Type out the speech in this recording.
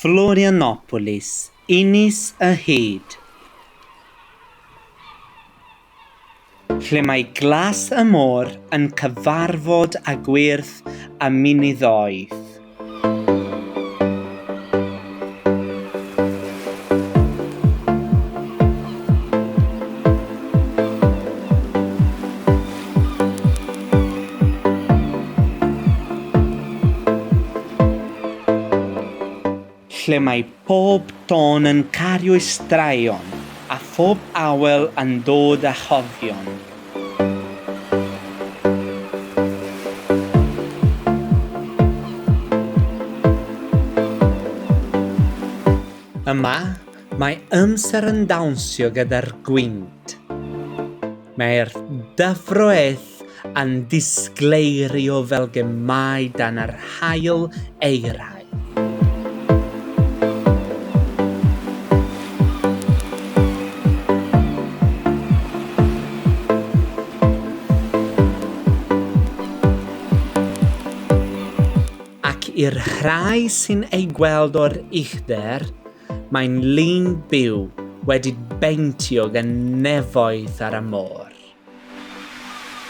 Florianopolis, Ynys y Hud. Lle mae glas y môr yn cyfarfod â gwyrdd a mynyddoedd. Lle mae pob tôn yn cario straeon a phob awel yn dod â chofion. Yma, mae amser yn dawnsio gyda'r gwynt. Mae'r dyfroedd yn disgleirio fel gemau dan yr haul eiraidd. Ac i'r rhai sy'n ei gweld o'r uchder, mae'n lun byw wedi beintio gan nefoedd ar y môr.